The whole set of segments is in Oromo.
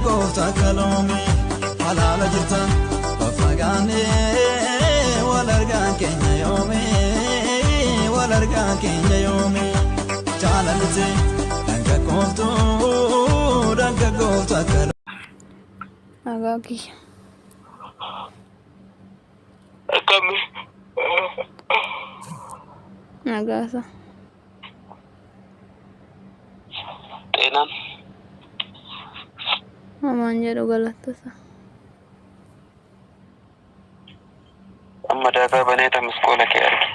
Dargaggoofta akka loomii halaala jirta faffagaanee wal argaan keenya yoomii wal argaan keenya yoomii jaalalite dargaggooftuu dargaggoofta akka Nagaa kiyya. Akkami? Nagaasa. Xeenaan. Hamaan jedhu galattasa. Amma daataa banee tamiskoola kee arge.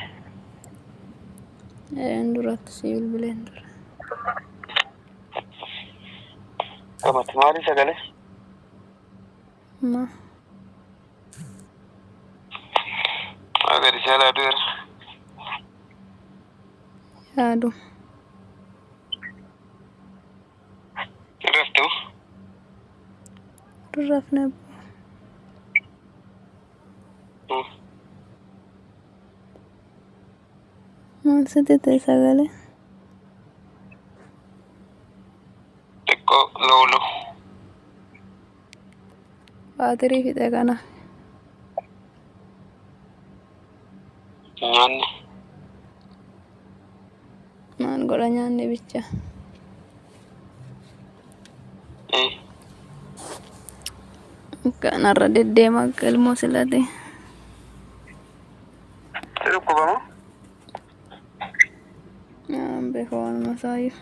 Een duratti si bilbileen dura. Gamatti maali sagalee? Ma. Maa gadi saalaa du'eera. Yaadu. Hin raftu? Rafne abboo. Maal sitti ta'e sagalee? Xiqqoo loolu. Baatirii fixe kana. Nyaanni. Maal godha nyaanni bicha. Kanarra deddeema akka ilmoo silate. Si dhukkuba moo? Naan beeku waanuma isaayyuu.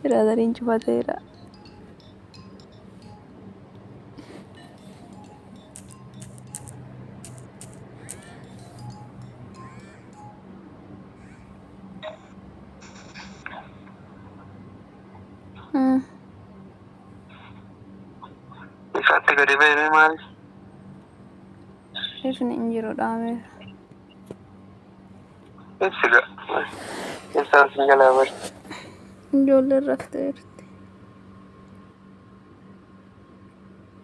Biraazariin cufateera. Ifatti gadi ba'e maali? Ifni hin jiru dhaameera. Ibsi ga'a. Ibsaan sin jalaa bari. Ijoolleen rafteerti.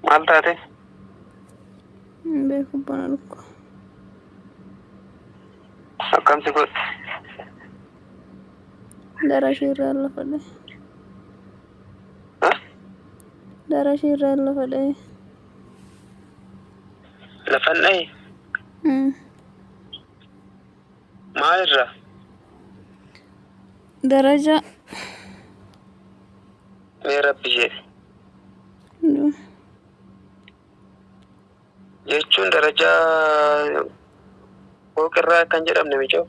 Maal taate? Hin beeku bana dhukku. Akkam si godhe? Darashii irraa lafa dha'e. Darashii irraa lafa dha'e. Lafan dhahe? Maalirra? Daraja. Mee rabbi jedhi. Jechuun darajaa fooqirraa kan jedhamne micoo.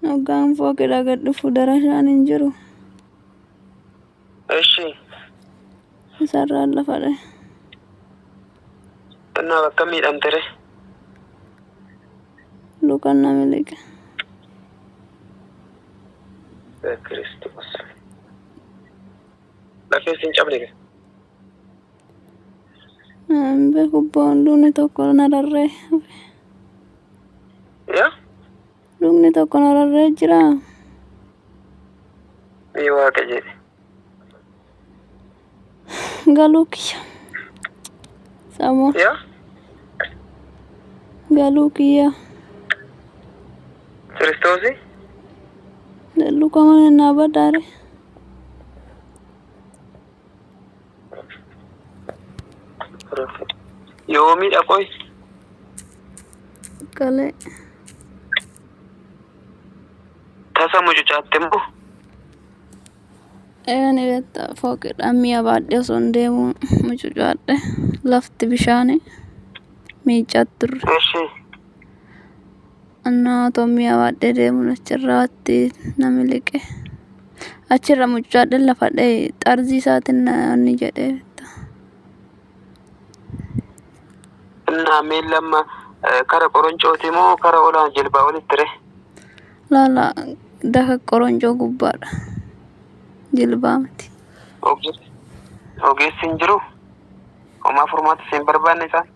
Hoggaan fooqidha gad dhufu darashaan hin jiru. Eshi. Isarraan lafa dhahe. Innaa bakka miidhamtere. Lukan na miliqe. Kiristoos. Lafee sin cabne gaa. Hin beeku boon lukni tokko na rarra'e. Yaa? Lukni tokko na rarra'ee jira. Mee waaqa jedhe. Galuu kiyya. Samuun Yaa? galuu kiyya. Kiristoosi? Luka mana naa badaare. Yoomii dhaqoy? Kalee. Tasa mucucaatte moo? Ani beektaa fooqidhaan mi'a baadhee osoo hin deemu mucucaadhe lafti bishaani miicaa turre. Eshi. Annaa otoo mi'a baadhee deemuun achirraatti na miliqe. Achirra mucucaadhe lafa dha'e xarzii isaatiin na inni jedhee beektaa. Innaa miilla amma kara qoroncooti moo kara olaan jilbaa olitti re? Laala daka qoroncoo gubbaadha. Jilbaa miti. Ogeessi hin jiru? Homaa furmaata si hin barbaanne isaan?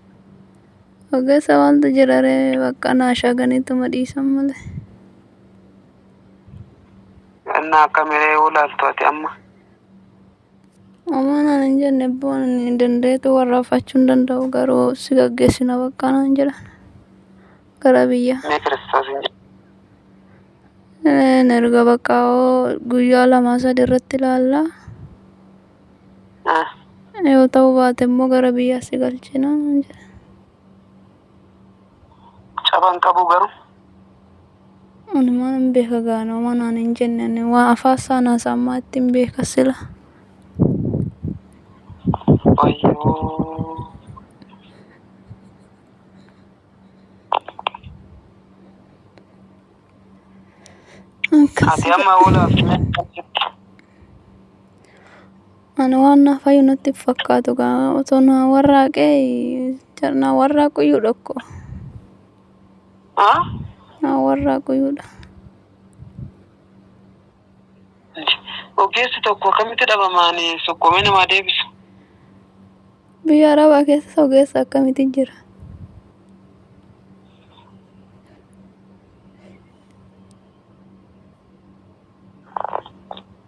Ogeessa maaltu jira ree bakka naa shaganiituma dhiisan malee. Innaa akkamiree yoo laaltu ati amma? Homaa naan hin jenne abboon ani dandeetu warraafachuu hin danda'u garuu si gaggeessina bakka naan jedhan. Gara biyya. Mee Kiristoos hin jedhu. Erga bakka guyyaa lama sadi irratti ilaalla. Yoo ta'uu baate immoo gara biyyaa si galchina jedhe. Caban qabu garuu. Ani maal hin beeka gaanoo manaan hin jenne ani waa afaan saanaa sammaa ittiin beeka sila. Wayyoo. Ati amma oolaaf mee akkam jirti? Ani waan naa fayyu natti hin fakkaatu gaa otoo naa warraaqee naa warraaquyyuu dhokko. Haa? Naa warraaquyyuudha. Ogeessi tokko akkamitti dhabamaani sukkuumee namaa deebisu? Biyya Arabaa keessa ogeessa akkamitti jira?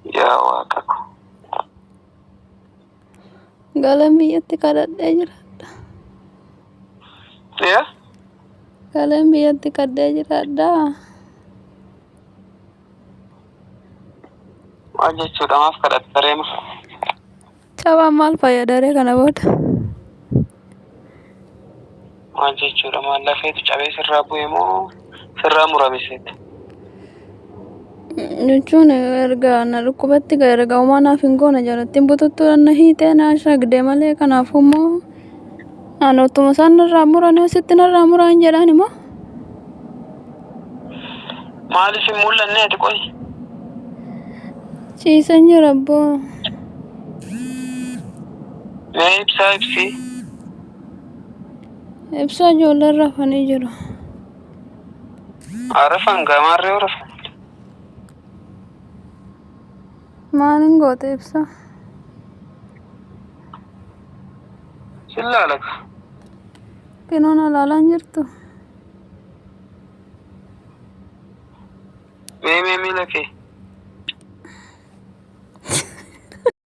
Yaa Waaqa ko. Galan biyyatti kadhadhee jiraadha. Yaa? Galan biyyatti kadhee jiraadha. Maal jechuudha maaf kadhatta reema? Cabaan maal fayyada ree kana booda? Maal jechuudha maal lafeetu cabee sirraa bu'e moo sirraa murame seeta? Jechuun erga na dhukkubatti erga homaa naaf hin goone jalattiin bututtuu na hiitee na shagdee malee kanaafuu immoo ani utuma isaan narraa muranii sitti narraa muran jedhaan immoo. Maaliif hin mul'anne ati qoy? Ciisan jira abboo. Mee ibsaa ibsii. Ibsaa ijoolleen rafanii jiru. Rafan gaamaarree yoo rafan. Maalin goote ibsaa? Sin laalaka. Kinoon alaalaan jirtu. Mee mee miila kee.